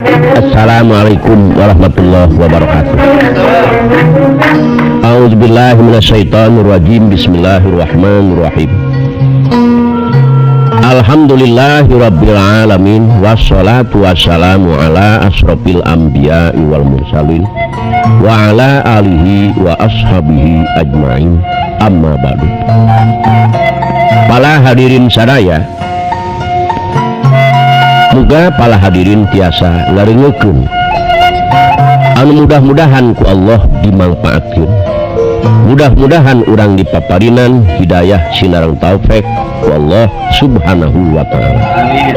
Assalamualaikum warahmatullahi wabarakatuh. A'udzubillahi minasyaitonirrajim. Bismillahirrahmanirrahim. Alhamdulillahirabbil alamin wassalatu wassalamu ala asrofil anbiya'i wal mursalin wa ala alihi wa ashabihi ajmain. Amma ba'du. Para hadirin sadaya, muga para hadirin tiasa ngarengekeun anu mudah-mudahan ku Allah dimanfaatkeun. Mudah-mudahan urang dipaparinan hidayah sinareng taufik ku Allah Subhanahu wa taala. Amin.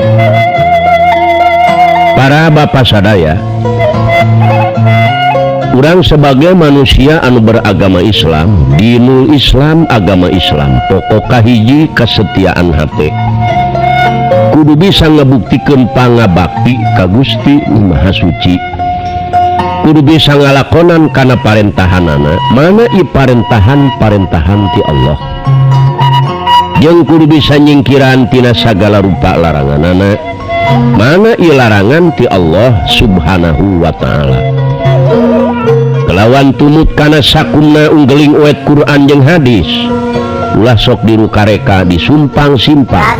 Para bapak sadaya, urang sebagai manusia anu beragama Islam, dinul Islam, agama Islam, pokok kahiji kesetiaan hate. Kudu bisa ngebuktikeun pangabakti ka Gusti Nu Maha Suci. Kudu bisa ngalakonan kana parentahanana, mana ieu parentahan-parentahan ti Allah. Jeung kudu bisa nyingkiran tina sagala rupa laranganana, mana ieu larangan ti Allah Subhanahu wa taala. Kelawan tumut kana sakumna unggeling uet Quran jeung hadis, ulah sok dirukareka disumpang-simpang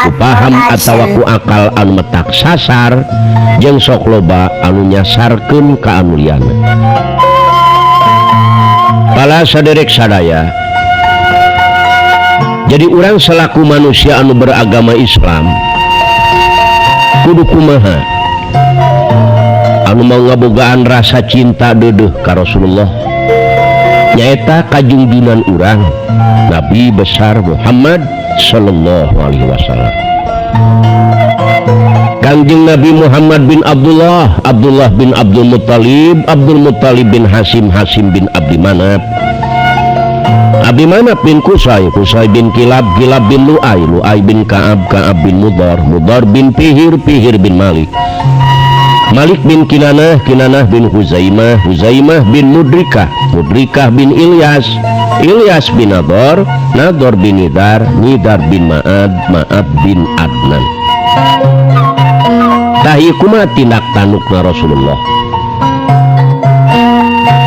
ku paham atawa ku akal anu metak sasar jeung sok loba anu nyasarkeun ka anu liyana. Pala saderek sadaya, jadi urang selaku manusia anu beragama Islam kudu kumaha anu mau ngabogaan rasa cinta deudeuh ka Rasulullah, nyaeta kajungjunan urang Nabi besar Muhammad sallallahu alaihi wasallam. Kangjeng Nabi Muhammad bin Abdullah, Abdullah bin Abdul Muttalib, Abdul Muttalib bin Hasim, Hasim bin Abdi Manaf, Abdi Manaf bin Qusay, Qusay bin Kilab, Kilab bin Lu'ay, Lu'ay bin Ka'ab, Ka'ab bin Mudar, Mudar bin Fihir, Fihir bin Malik, Malik bin Kinanah, Kinanah bin Huzaimah, Huzaimah bin Mudrikah, Mudrikah bin Ilyas, Ilyas bin Nador, Nador bin Nidar, Nidar bin Ma'ad, Ma'ad bin Adnan. Tah ieu kumaha tindak tandukna Rasulullah?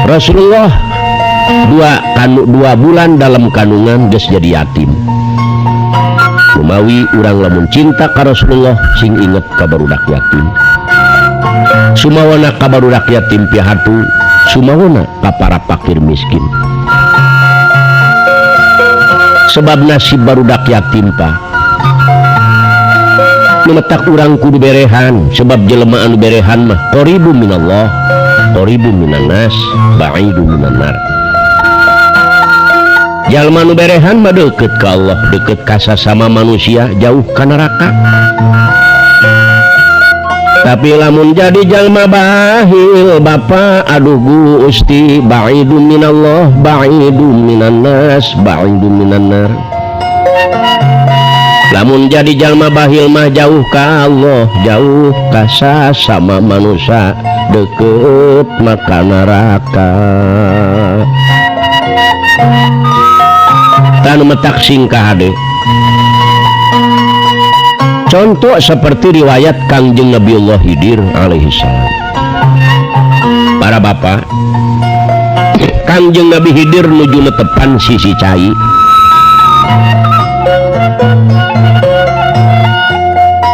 Rasulullah 2 bulan dalam kandungan geus jadi yatim. Lumawi urang lamun cinta ka Rasulullah sing inget ka barudak yatim. Sumawana ka barudak yatim pihatu, sumawana ka para fakir miskin. Sebab nasib barudak yatim pa memetak urang kudu berehan, sebab jelema anu berehan mah qaribu minallah, qaribu minan nas, ba'idu minan nar. Jalma nu berehan mah deukeut ka Allah, deukeut ka sasama manusia, jauh ka neraka. Tapi lamun jadi jalma bahil bapa, aduh Gusti, ba'idu minallah, ba'idu minan nas, ba'idu minan nar. Lamun jadi jalma bahil mah jauh ka Allah, jauh ka sasama manusia, deukeut maka neraka. Tanu metak sing kahade. Contoh seperti riwayat Kangjeng Nabiullah Khidir alaihi salam. Para bapak, Kangjeng Nabi Khidir nuju netepan sisi cai.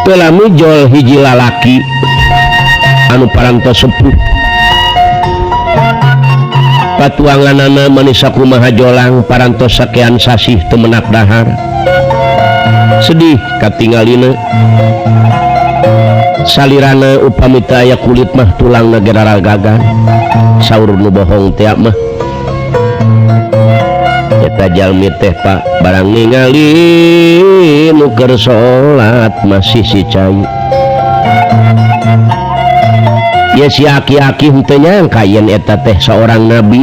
Teu jol hiji lalaki anu parantos sepuh. Patuanganana manisa kumaha jolang parantos sakean sasih teu menak dahar. Sedih katingalina. Salirana upami teu aya kulit mah tulangna ge raragagan. Saur nu bohong teh mah. Eta jalmi teh Pak barang ningali nu keur salat masih si cai. Ya si aki-aki henteu nyangka yen eta teh seorang nabi.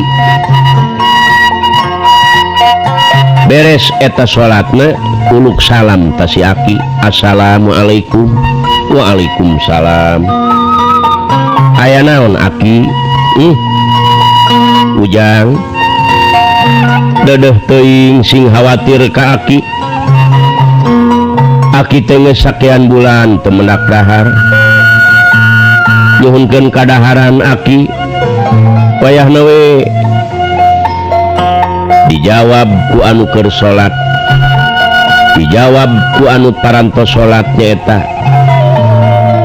Beres eta salatna uluk salam ta si aki. Assalamualaikum. Waalaikumsalam. Aya naon aki? Ujang dedeh teuing sing khawatir ka aki. Aki teh geus sakean bulan teu mendak dahar. Nyuhunkeun kadaharan aki wayahna we dijawab ku anu keur salat dijawab ku anu parantos salat nyaeta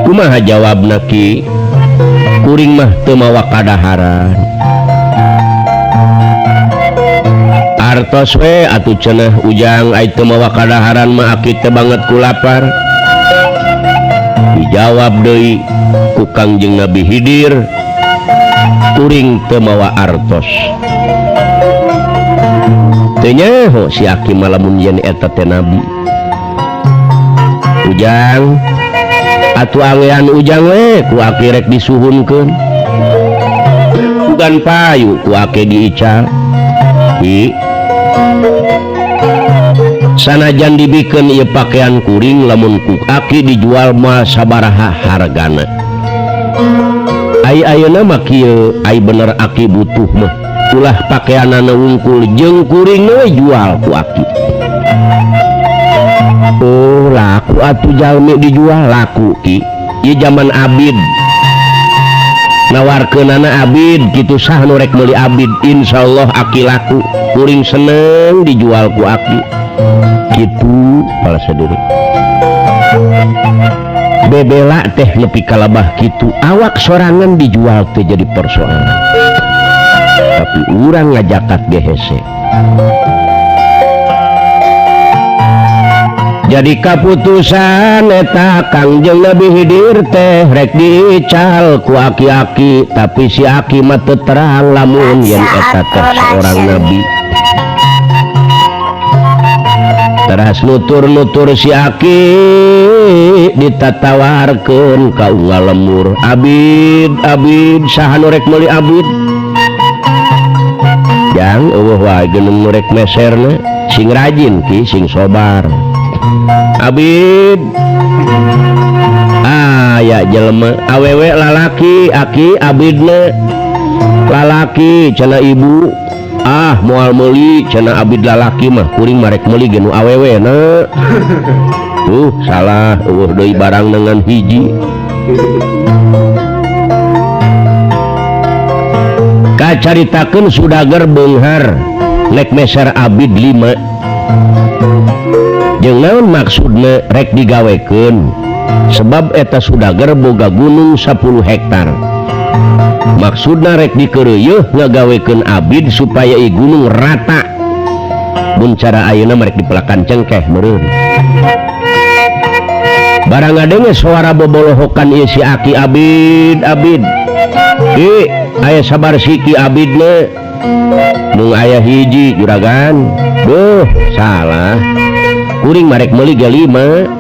kumaha jawabna ki kuring mah teu mawa kadaharan artos we atuh cenah ujang ai teu mawa kadaharan mah aki teh banget ku lapar dijawab deui ku Kangjeng Nabi Khidir kuring teu mawa artos teu nyaho si aki mah lamun yen eta teh nabi ujang atuh awean ujang we ku aki rek disuhunkeun bukan payu ku aki diical ki sanajan dibikeun ieu pakaian kuring lamun ku aki dijual mah sabaraha hargana ai ayeuna mah kieu ai bener aki butuh mah ulah pakaianana wungkul jeung kuring we jual ku aki oh laku atuh jalmi dijual laku ki ieu zaman abid nawarkeunana abid kitu sah nu rek meuli abid insyaallah aki laku kuring seneng dijual ku aki kitu para sadulur bebela teh nepi ka labah kitu awak sorangan dijual teh jadi persoalan tapi urang ngajakat ge hese jadi kaputusan eta Kangjeng Nabi Khidir teh rek diical ku aki-aki tapi si aki mah teu terang lamun yen eta teh seorang nabi teras nutur-nutur si aki ditatawarkeun ka unggal lemur abid abid saha nu rek meuli abid jang eueuh wae geunung nu rek meserna sing rajin ki sing sobar abid aya jelema awewe lalaki aki abidna lalaki cenah ibu ah moal meuli cenah abid lalaki mah kuring marek meuli ge nu awewe na tuh salah eueuh deui barang dengan hiji kacaritakeun sudager beunghar nek meser abid 5 jeung naon maksudna rek digawekeun sebab eta sudager boga gunung 10 hektar maksudna rek dikeureuyeun ngagawekeun abid supaya i gunung rata mun cara ayeuna rek dipelakan cengkeh meureun barang ngadenge suara bobolohokan ieu si aki abid abid ki aya sabar siki abidna mung aya hiji juragan duh salah kuring marek meuli ge 5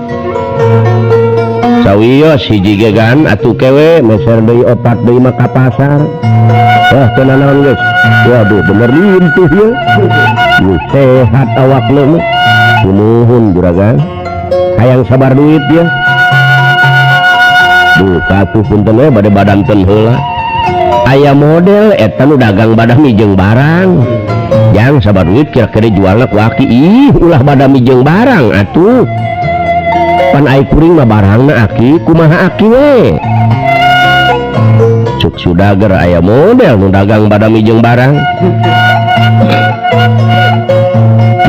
sawios hiji ge gan atuh kewe meser deui opat deui mah ka pasar wah teu nanaon geus waduh bener lintuh ieu geus sehat awakna mah sumuhun juragan hayang sabar duit ya duh katuh punten we bade badanten heula aya model eta nu dagang badami jeung barang jang sabar duit kira-kira jualna ku aki ih ulah badami jeung barang atuh pan ai kuring mah barangna aki kumaha aki we cuk sudager aya model nu dagang badami jeung barang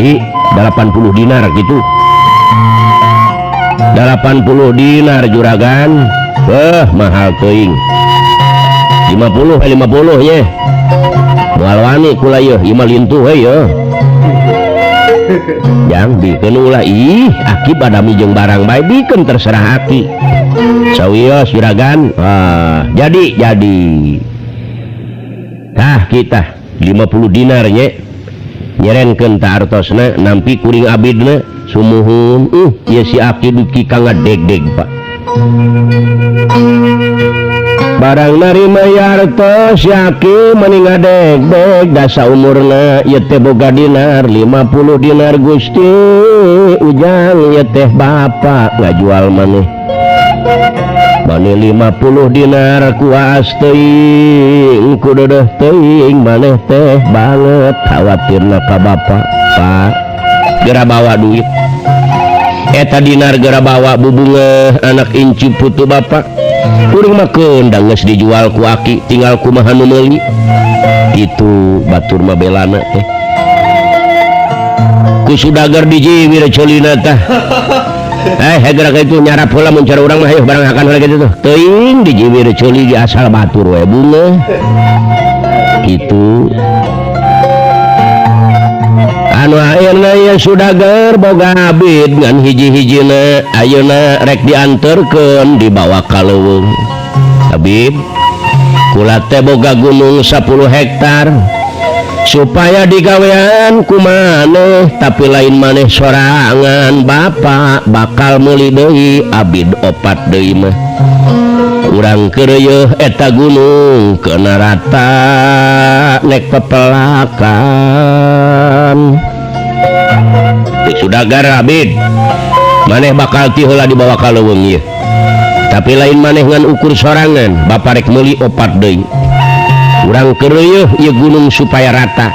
ki 80 dinar gitu 80 dinar juragan beuh mahal teuing 50 50 ye moal wani kula yeuh ieu mah lintuh we yeuh jang bikeun ulah ih aki badami jeung barang bae bikeun terserah aki sawios juragan ah jadi tah kita 50 dinar nye nyerenkeun ta artosna nampi kuring abidna sumuhun ieu si aki duki ka ngadegdeg pak barang narima yartos yaki meni ngadegdeg dasa umurna ieu teh boga dinar 50 dinar Gusti ujang ieu teh bapak ngajual maneh maneh 50 dinar kuas teuing ku deudeuh teuing maneh teh banget khawatirna ka bapak pak geura bawa duit eta dinar geura bawa bubunga anak inci putu bapak Kuring mah keun geus dijual ku aki tinggal kumaha nu meuli. Itu batur mah belana teh. Ku sudagar dijiwir ceulina tah. Gerak itu nyarap heula mun cara urang mah hayu barang akan heula kitu tuh. Teuing dijiwir ceuli di asal batur we bunga. Kitu. Anu ayeuna ye sudagar boga abid ngan hiji-hijina ayeuna rek dianterkeun dibawa ka leuweung. Habib kula teh boga gunung 10 hektar supaya digawean ku maneh tapi lain maneh sorangan bapak bakal meuli deui abid opat deui mah. Urang keureuh eta gunung keuna rata nek pepelakan. Sudagar abid maneh bakal ti heula dibawa ka leuweung ieu. Tapi lain maneh ngan ukur sorangan bapak rek meuli opat deui. Urang keureuh ieu gunung supaya rata.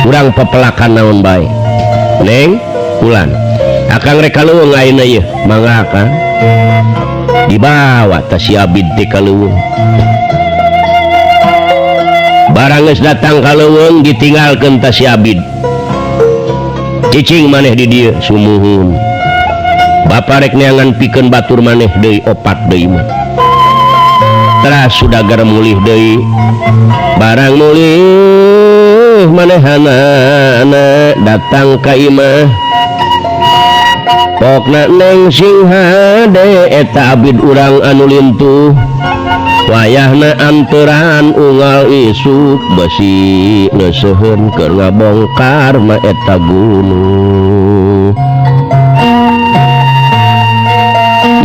Urang pepelakan naon bae. Neng kulan akang rek ka leuweung ayeuna ieu mangga akang. Dibawa teh si abid teh ka leuweung. Barang geus datang ka leuweung ditinggalkeun teh si abid. Cicing maneh di dieu sumuhun. Bapa rek neangan pikeun batur maneh deui opat deui mah. Teras sudagar mulih deui. Barang mulih manehanana datang ka imah. Pokna neng sing hade eta abid urang anu lintuh. Wayahna anteran unggal isuk besi leuseuheun keur ngabongkar mah eta gunung.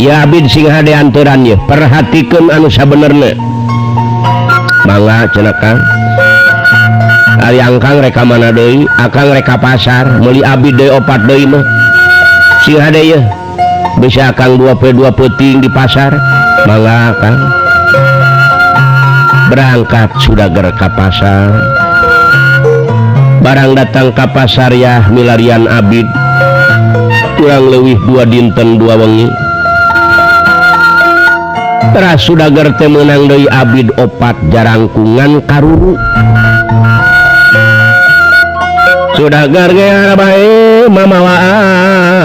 Ya abid sing hade anteran ye, perhatikeun anu sabenerna. Mangga cenah Kang. Ari angkang rek ka mana deui? Akang rek ka pasar meuli abid deui opat deui mah. Sing hade ye. Bisa akang 2 poe 2 peuting di pasar. Mangga Kang. Berangkat sudagar ka pasar. Barang datang ka pasar yah milarian abid. Kurang leuwih 2 dinten 2 wengi. Teras sudagar teh meunang deui abid opat jarangkungan karuru. Sudagar ge bae mamawa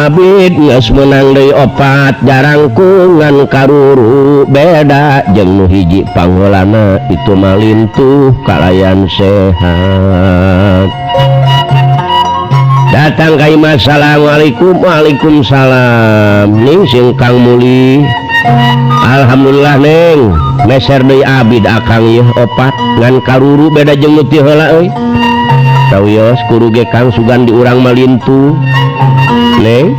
abid geus meunang deui opat jarangkungan karuru beda jeung nu hiji pangholana itu mah lintuh kalayan sehat. Datang ka imah, assalamualaikum. Waalaikumsalam. Ning sing Kang Muli. Alhamdulillah neng meser deui abid akang ieu opat ngan karuru beda jeung nu ti heula euy. Sawios kuru ge Kang sugan di urang mah lintuh. Neng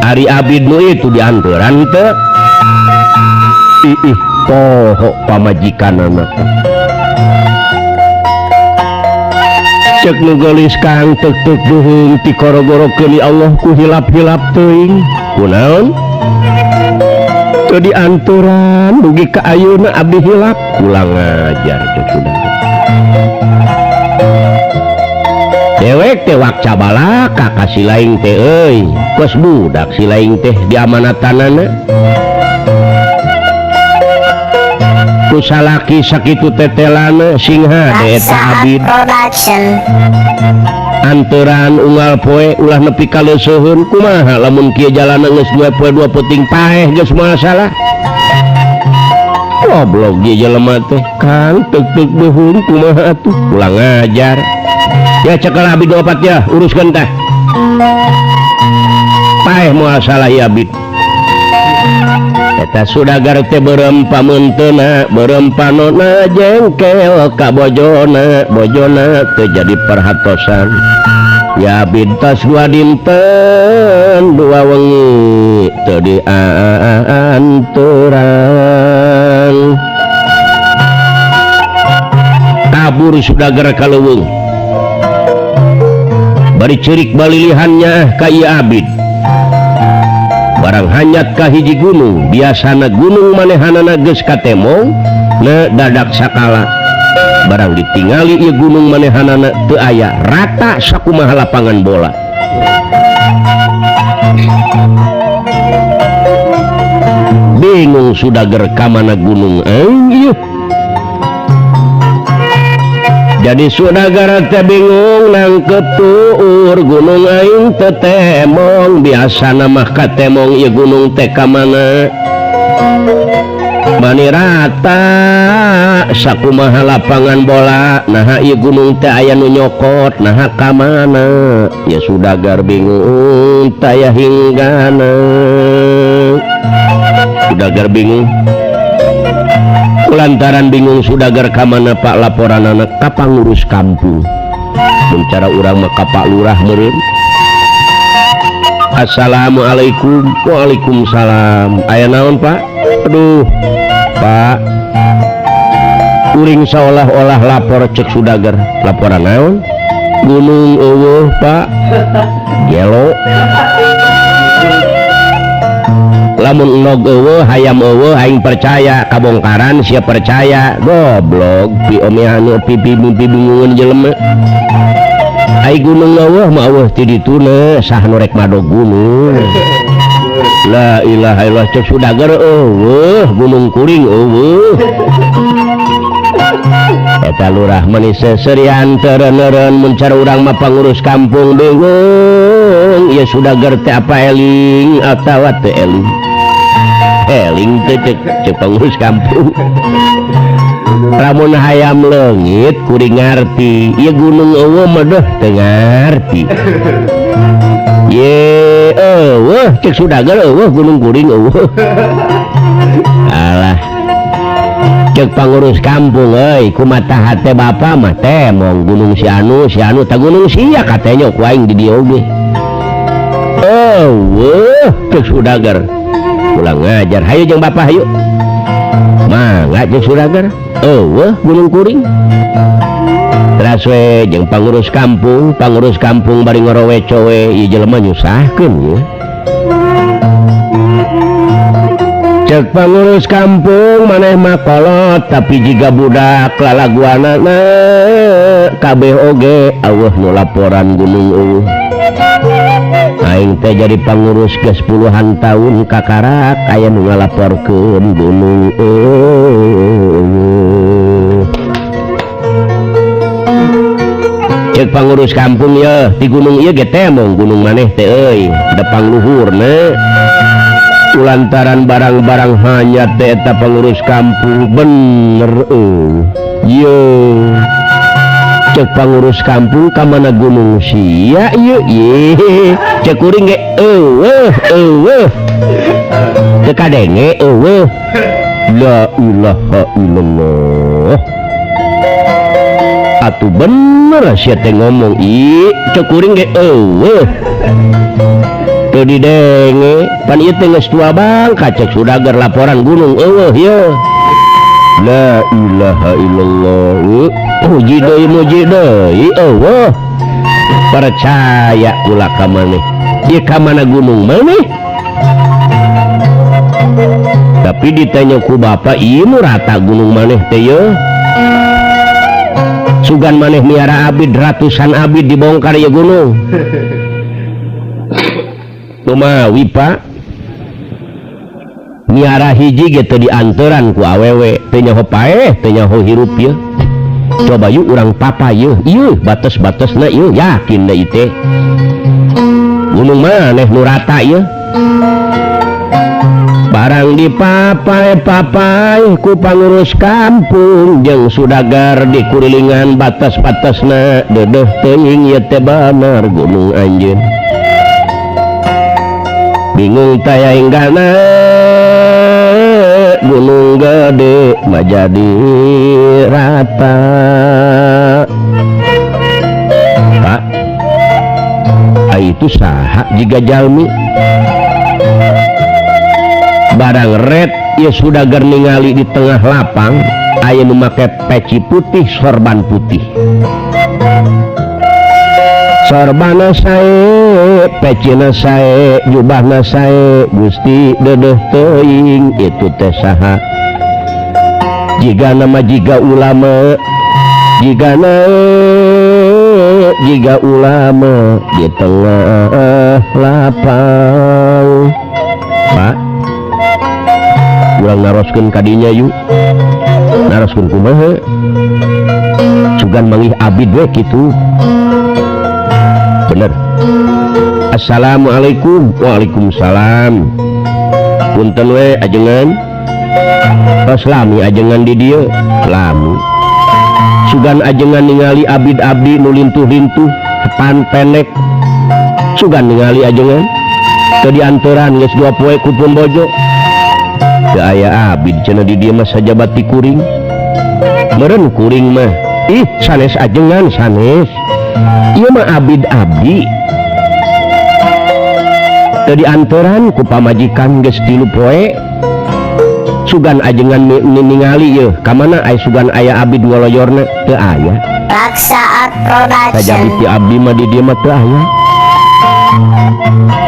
ari abid nu itu dianturan teu? Ih poho pamajikanana. Cek nu geulis Kang tek-tek duhung ti korogorokeun ya Allah ku hilap-hilap teuing. Kunaon? Teu dianturan dugi ka ayeuna abdi hilap. Ulang ngajar cek sudah. Dewek teh wakca balaka ka si laing teh euy. Kos budak si laing teh diamanatanana. Ku salaki sakitu tetelana sing hade eta abid. Anteran unggal poe ulah nepi ka leuseuheun kumaha lamun kieu jalana geus 2 poe 2 peuting paeh geus moal salah. Goblok ieu jelema teh Kang tek-tek beuheung kumaha atuh ulang ngajar. Ya cekel abid opat ya uruskeun teh. Paeh moal salah ieu abid. Eta sudagar teh beureum pameunteuna, beureum panona jengkel ka bojona, bojona teu jadi perhatosan. Ya abid tos 2 dinten 2 wengi teu dianturan. Kabur sudagar ka leuweung. Bari ceurik balilihannya ka ieu abid. Barang hanyat ka hiji gunung, biasana gunung manehanana geus katemong, na dadak sakala. Barang ditingali ieu gunung manehanana teu aya, rata sakumaha lapangan bola. Bingung sudager ka mana gunung aing ieu. Jadi sudagar teh bingung nangkep tuur gunung aing teu temong biasana mah katemong ieu gunung teh ka mana. Bani rata sakumaha lapangan bola naha ieu gunung teh aya nu nyokot naha ka mana ya sudagar bingung taya hinggana. Sudagar bingung lantaran bingung sudagar ka mana Pak laporanana ka pangurus kampung mun cara urang mah ka Pak Lurah meureun. Assalamualaikum. Waalaikumsalam. Aya naon Pak? Aduh Pak, kuring seolah-olah lapor cek sudagar. Laporan naon? Gunung eueuh Pak. Gelo. Lamun nog eueuh hayam eueuh aing percaya kabongkaran sia percaya. Goblok pi omeanu pi bingungeun jelema. Ai gunung eueuh mah eueuh ti dituna sah nu rek madog gunung. La ilaha illallah cek sudagar eueuh gunung kuring eueuh. Eta lurah meuni seserian teu mun cara urang mah pangurus kampung bingung ieu sudagar teh apa eling atawa teu eling. Eling teh cek pangurus kampung. Lamun hayam leungit kuring ngarti ieu gunung eueuh mah deuh teu ngarti. Ye eueuh cek sudagar eueuh gunung kuring eueuh. Alah cek pangurus kampung euy kumaha hate bapa mah temong gunung si anu si anu tah gunung sia katanya ku aing di dieu oge. Eueuh cek sudagar ulang ngajar hayu jeung bapa hayu. Mangga cek sudagar eueuh gunung kuring. Teras we jeung pangurus kampung bari ngorowe cowe ieu jelema nyusahkeun ye. Cek pangurus kampung maneh mah kolot tapi jiga budak lalaguanana kabeh oge eueuh nu laporan gunung eueuh. Aing teh jadi pangurus geus puluhan tahun kakarak aya nu ngalaporkeun gunung eueuh. Cek pangurus kampung ye di gunung ieu ge temong gunung maneh teh euy da pangluhurna. Lantaran barang-barang hanya teh eta pangurus kampung bener euy. Ye cek pangurus kampung ka mana gunung sia ieu ye cek kuring ge eueuh eueuh teu kadenge eueuh. La ilaha illallah. Atuh bener sia teh ngomong ieu cek kuring ge eueuh teu didenge pan ieu teh geus tua bangka cek sudagar laporan gunung eueuh ye. La ilaha illallah. Muji deui eueuh percaya kula ka maneh ieu ka mana gunung maneh. Tapi ditanya ku bapa ieu nu rata gunung maneh teh ye. Sugan maneh miara abid ratusan abid dibongkar ieu gunung. Kumaha Pak? Miara hiji ge teu dianteran ku awewe teu nyaho paeh teu nyaho hirup ieu. Coba yuk urang papa ieu ieu batas-batasna ieu yakin da ieu teh. Gunung maneh nu rata ieu. Barang dipapai-papai ku pangurus kampung jeung sudagar di kurilingan batas-batasna deudeuh teuing ieu teh bener gunung anjeun. Bingung taya hinggana gunung gede mah jadi rata. Pak, itu saha jiga jalmi barang red ya sudagar ningali di tengah lapang aya nu make peci putih sorban putih. Sorbana sae, pecina sae, jubahna sae, Gusti dedeh teuing itu teh saha. Jiga nama jiga ulama, jiga jiga ulama di tengah lapang. Pak, Urang naroskeun ka dinya yuk. Naroskeun kumaha? Sugan manggih abid we kitu. Bener. Assalamualaikum. Waalaikumsalam. Punten we ajengan. Tos lami ajengan di dieu. Lami. Sugan ajengan ningali abid abdi nu lintuh-lintuh pan pendek. Sugan ningali ajengan. Teu diantoran geus 2 poe ku pun bojo. Teu aya abid cenah di dieu mah sajabat ti kuring. Meureun kuring mah. Ih, sanes ajengan sanes. Ieu mah abid abdi. Teu diantoran ku pamajikan geus 3 poe. Sugan ajengan ningali yeuh ka mana aya sugan aya abid ngoloyorna teu aya. Raksa Art Production. Sajabi ti abdi mah di dieu mah teu aya.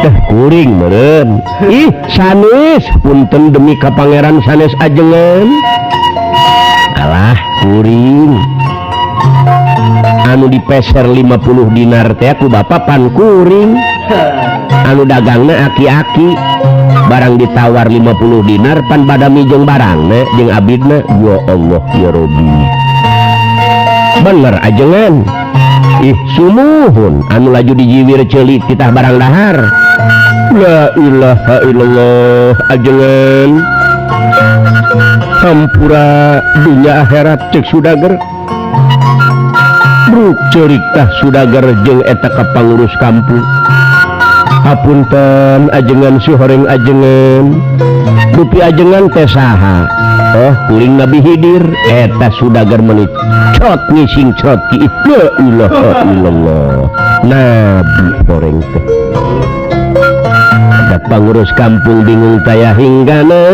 Teh kuring meureun. Ih, sanes punten demi ka pangeran sanes ajengan. Alah kuring. Anu dipeser 50 dinar teh ku bapa pan kuring. Anu dagangna aki-aki. Barang ditawar 50 dinar pan badami jeung barangna jeung abidna. Ya Allah ya Rabbi. Bener ajengan. Ih sumuhun anu laju dijiwir ceuli titah barang dahar. La ilaha illallah ajengan. Hampura dunya akhirat cek sudager. Bruk ceurik tah sudager jeung eta ka pangurus kampung. Hapunten ajengan si horeng ajengan. Dupi ajengan teh saha? Oh, kuring Nabi Hidir eta sudager meuni crot ngising crot ki. La ilaha illallah. Nabi horeng teh. Ada pangurus kampung bingung taya hinggana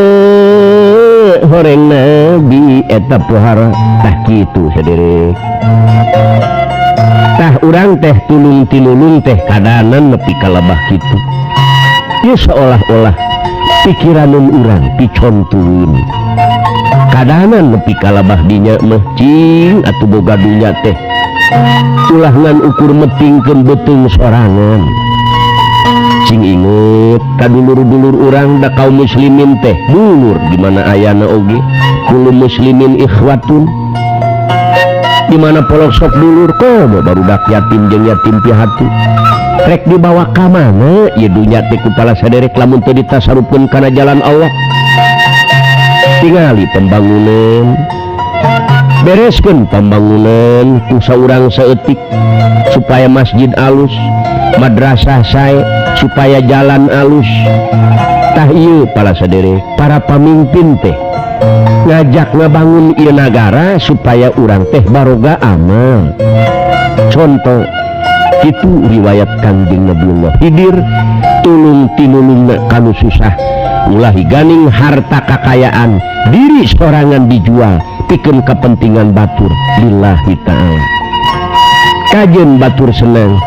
horeng Nabi eta pohara tah kitu saderek. Tah urang teh tulung tinulung teh kadanan nepi ka lebah kitu. Ieu seolah-olah pikiranun urang picontuin. Kadanan nepi ka lebah dinya mah cing atuh boga dunya teh. Ulah ngan ukur metingkeun beuteung sorangan. Cing inget ka dulur-dulur urang da kaum muslimin teh dulur di mana ayana oge kullu muslimin ikhwatun. Di mana polosok dulur komo barudak yatim jeung yatim piatu. Rek dibawa ka mana ieu dunya teh ku pala saderek lamun teu ditasarupkeun kana jalan Allah. Tingali pembangunan. Bereskeun pembangunan ku saurang saeutik supaya masjid alus, madrasah sae, supaya jalan alus. Tah ieu pala saderek para pamimpin teh ngajak ngabangun ieu nagara supaya urang teh baroga amal. Contoh kitu riwayat Kangjeng Nabiullah Hidir tulung tinulungna kanu susah ulah ganing harta kakayaan diri sorangan dijual pikeun kepentingan batur lillahi ta'ala. Kajen batur seneng,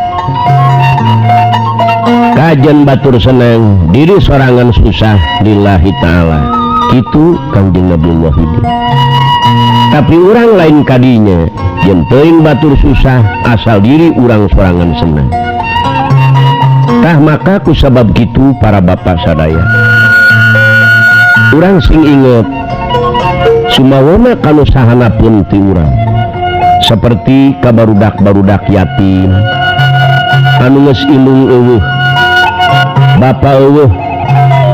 kajen batur seneng diri sorangan susah lillahi ta'ala. Kitu Kangjeng Nabiullah Hidir. Tapi urang lain kadinya yen teuing batur susah asal diri urang sorangan seneng. Tah maka ku sabab kitu para bapak sadaya urang sing inget sumawona kanu sahana pun ti urang seperti kabarudak-barudak yatim anu geus indung eueuh bapa eueuh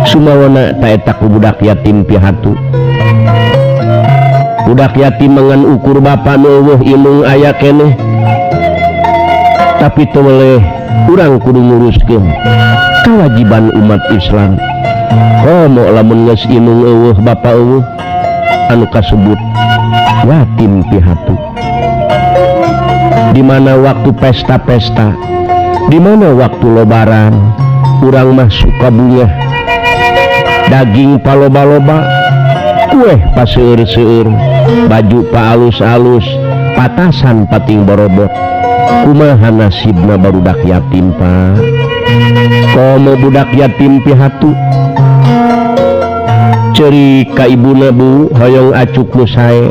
sumawona ta eta ku budak yatim pihatu. Budak yatim mangan ukur bapa nu eueuh indung aya keneh tapi teu weleh urang kudu nguruskeun kewajiban umat Islam. Komo lamun geus indung eueuh bapa eueuh anu kasebut yatim pihatu. Di mana waktu pesta-pesta, di mana waktu lebaran, urang mah suka bungah. Daging paloba-loba, kue paseur-seur, baju paalus-alus, patasan pating borobok. Kumaha nasibna barudak yatim pak? Komo budak yatim pihatu. Ceri ka ibuna bu hoyong acuk nu sae.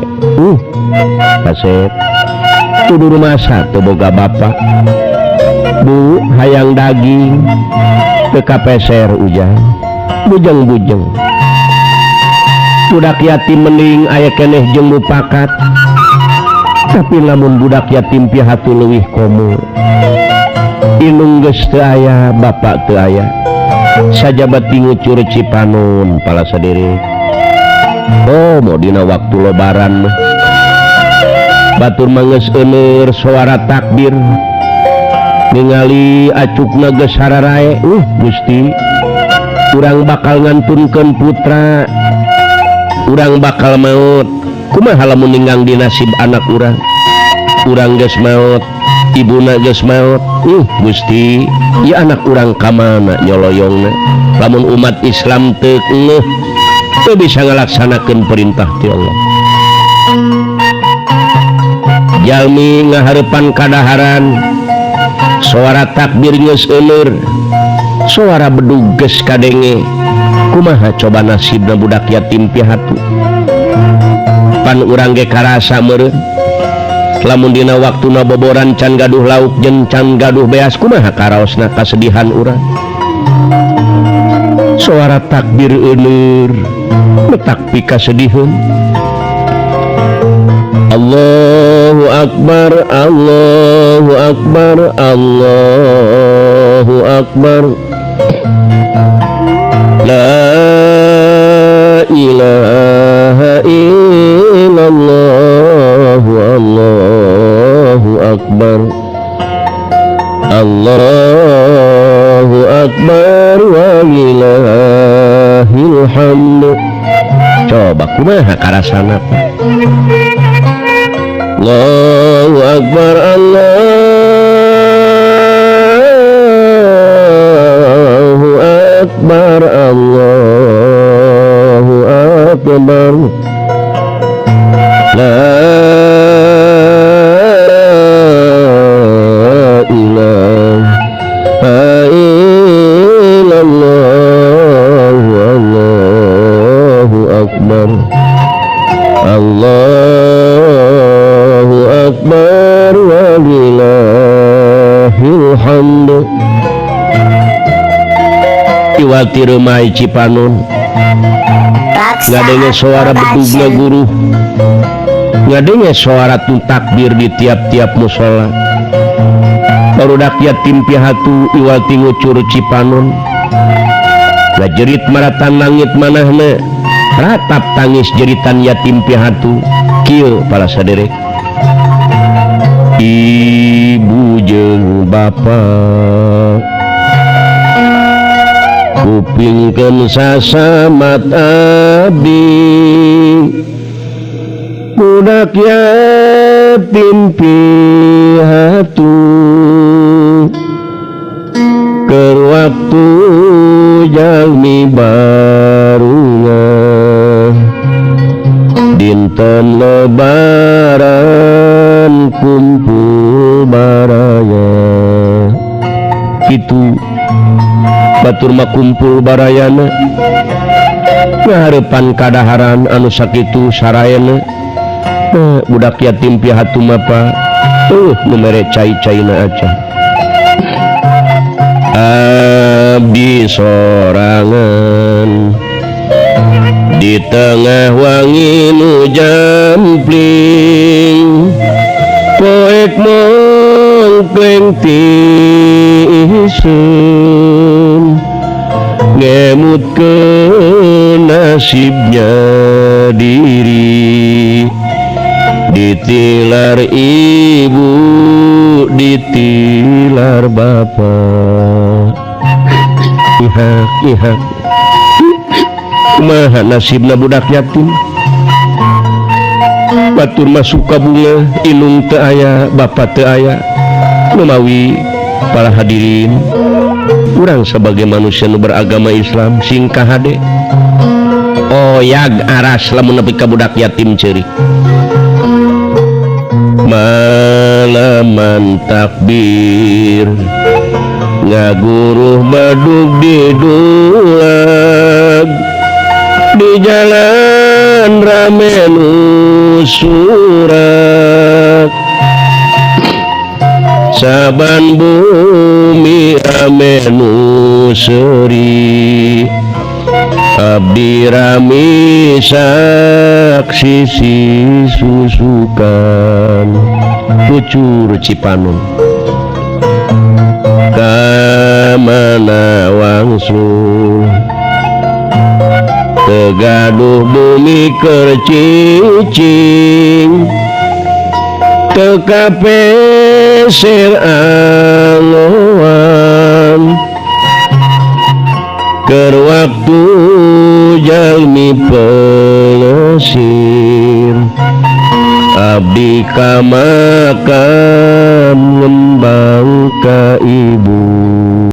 Kasep. Kudu rumasa teu boga bapa. Bu hayang daging teu kapeser ujang. Bujeng-bujeng. Budak yatim mending aya keneh jeung mupakat, tapi lamun budak yatim piatu leuwih komo. Indung geus teu aya, bapak teu aya, sajabat ngucur Cipanon pala sadere. Oh, mau dina waktu lebaran mah batur mah geus euneur suara takbir, ningali acukna geus hararae. Gusti, urang bakal ngantunkeun putra, urang bakal maut. Kumaha lamun ninggang di nasib anak urang? Urang geus maut, ibuna geus maut. Gusti, ieu anak urang ka mana nyoloyongna? Lamun umat Islam teu ngeuh, teu bisa ngalaksanakeun perintah ti Allah. Jalmi ngahareupan kadaharan, suara takbir geus euleur, suara bedug geus kadenge. Kumaha coba nasibna budak yatim piatu? Pan urang ge karasa meureun lamun dina waktuna boboran can gaduh lauk jeung can gaduh beas, kumaha karaosna kasedihan urang? Suara takbir euleur metak pikasediheun. Allahu akbar, Allahu akbar, Allahu akbar. La ilaha illallah, Allahu akbar, Allahu akbar, walillahil hamd. Coba kumaha karasana? Allahu akbar, Allahu akbar, Allahu akbar. La ilaha illallah, Allahu akbar, Allahu akbar, walillahil hamd. Iwati rumah Cipanon ngadenge suara bedugna guru, ngadenge suara takbir di tiap-tiap musola. Barudak yatim piatu iwati ngucur Cipanon, ngajerit maratan langit manahna, ratap tangis jeritan yatim piatu. Kieu para saderek, ibu jeung bapa kupingkeun sasamat abdi, budak yatim piatu keur waktu jalmi barunga, dinten lebaran kumpul baraya. Kitu batur mah kumpul barayana ngahareupan kadaharan anu sakitu saraena. Budak yatim piatu mah nu mere cai-caina acan. Abdi sorangan di tengah wangi nu jampling, poek mongkleng tiiseun, ngemutkeun nasibnya diri. Ditilar ibu, ditilar bapa. Ihak, ihak, kumaha nasibna budak yatim? Batur mah suka bunga, indung teu aya, bapa teu aya. Lumawi para hadirin, urang sebagai manusia nu beragama Islam sing kahade oyag aras lamun nepi ka budak yatim ceurik. Malaman takbir ngaguruh badug di dulag, di jalan rame nu surak, saban bumi rame nu seuri. Abdi rami saksi susukan kucur Cipanon ka mana wangsul tegaduh bumi keur cicing teu kapeser angoan keur waktu jalmi pelesir abdi ka makam ngembang ka ibu.